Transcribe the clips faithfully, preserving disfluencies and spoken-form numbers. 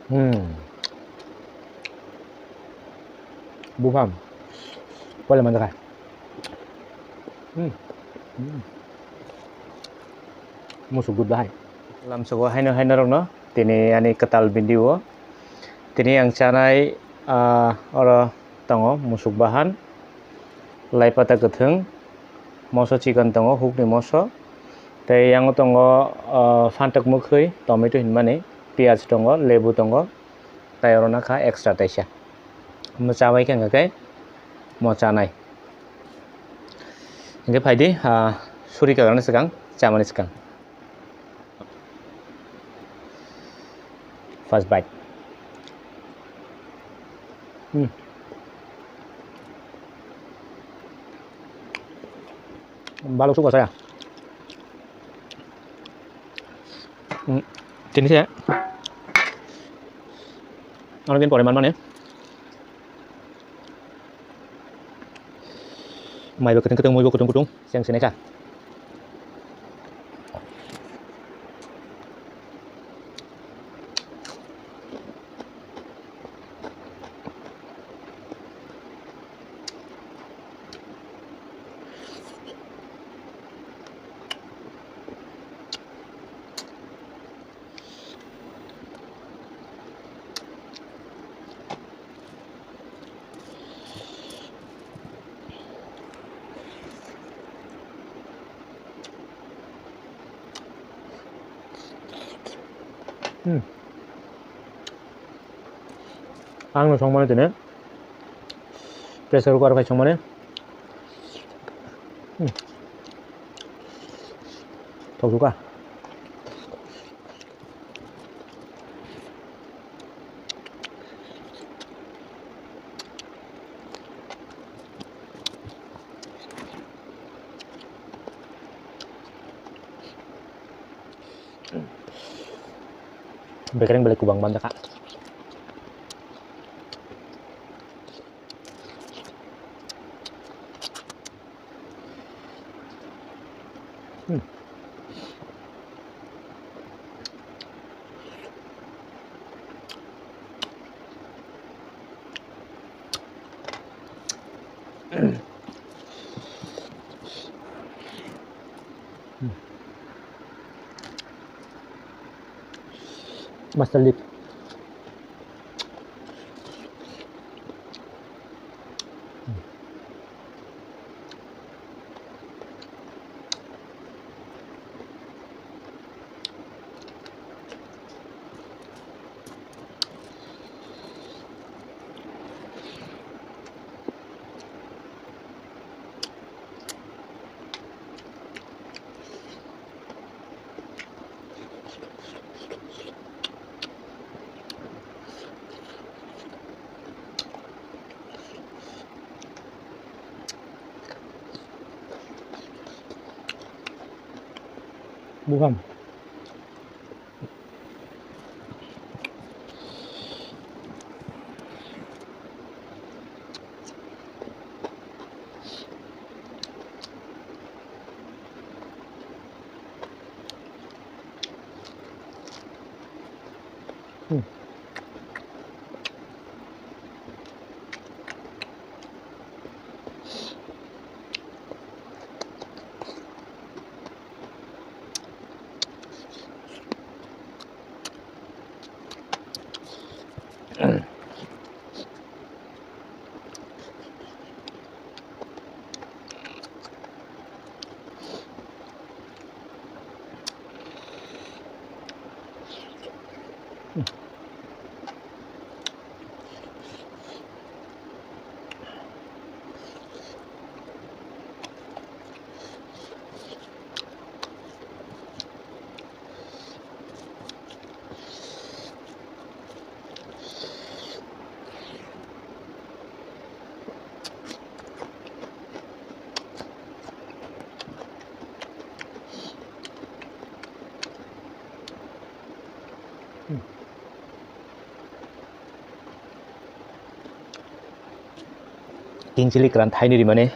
Hmm. Buphang. Pole manjakha. Hmm. Hmm. Musuk gud bahai. Lamsogo haino haino rokno tini ani kwtal video. Tini ang chanai, ah, oro tongo musuk bahan, lai pata kwthwng, moso chikon tongo, hukni moso, tei yango tongo, ah, phantok mwkhwi, tomato hinmani, piyaj tongo, lebu tongo, tei oro nakha extra taisa. Omo chabai khe hwnkha khe mo chanai. Hwnkhe phaidi, ah, suri kakrano swkang chamani swkang. First bite. Hmm. Balok suka saya. Hmm. Tini se. Ano din pore man mane. Mai bo kwtwng kwtwng, mui bo kwtwng kwtwng, seng sene kha. Hmm. Ang no songmani tini pressure cooker bai songmani. Hmm. Thok suka. Bekereng belai kubang manjakha. Hmm. Master Leaf. Bukan. Hmm. King chili kwran thaini rimani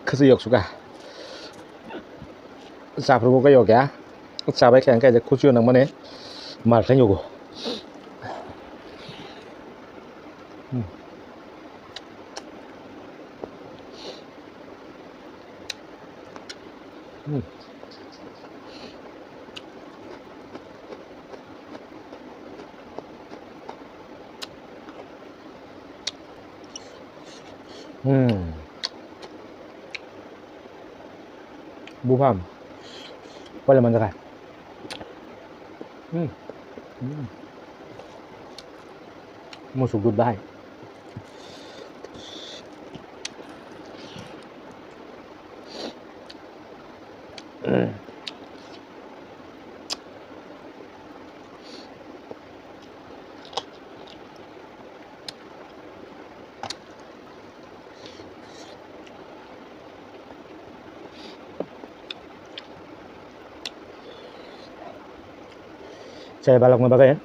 khwchwi yok suka. Chaprugo khe yok ya. Chabai khe ang khe kuchio nangmani mal khlai nyogo. Hmm. Hmm. Hmm. Buphang. Pole manjakha. Hmm. Hmm. Musuk dud bahai. Chai balokma bagwi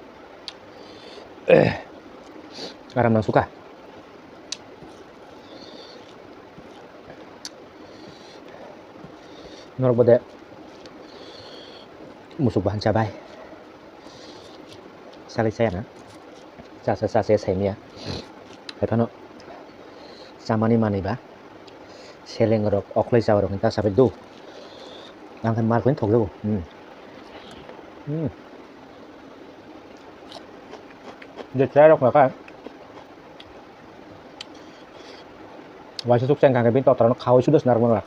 aram nang suka. Norok bode musuk bahan chabai. Salai chaya na. Chasa chasa saimia. Hai phano chamani manwi ba. Seleng rok oklai chawa rok hinta sabai do. Ang khe mar khe thok jago. Hmm. Hmm. Je chaya rok na ka. Waisa chuk cheng kangkhe bini totra no khawi sudas narwkmano.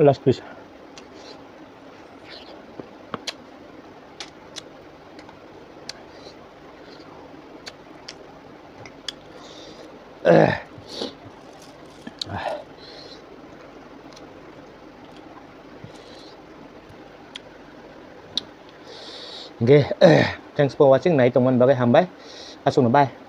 Last piece. Hingke, thanks for watching, nai tongmani bagwi hambai, aswkno bye.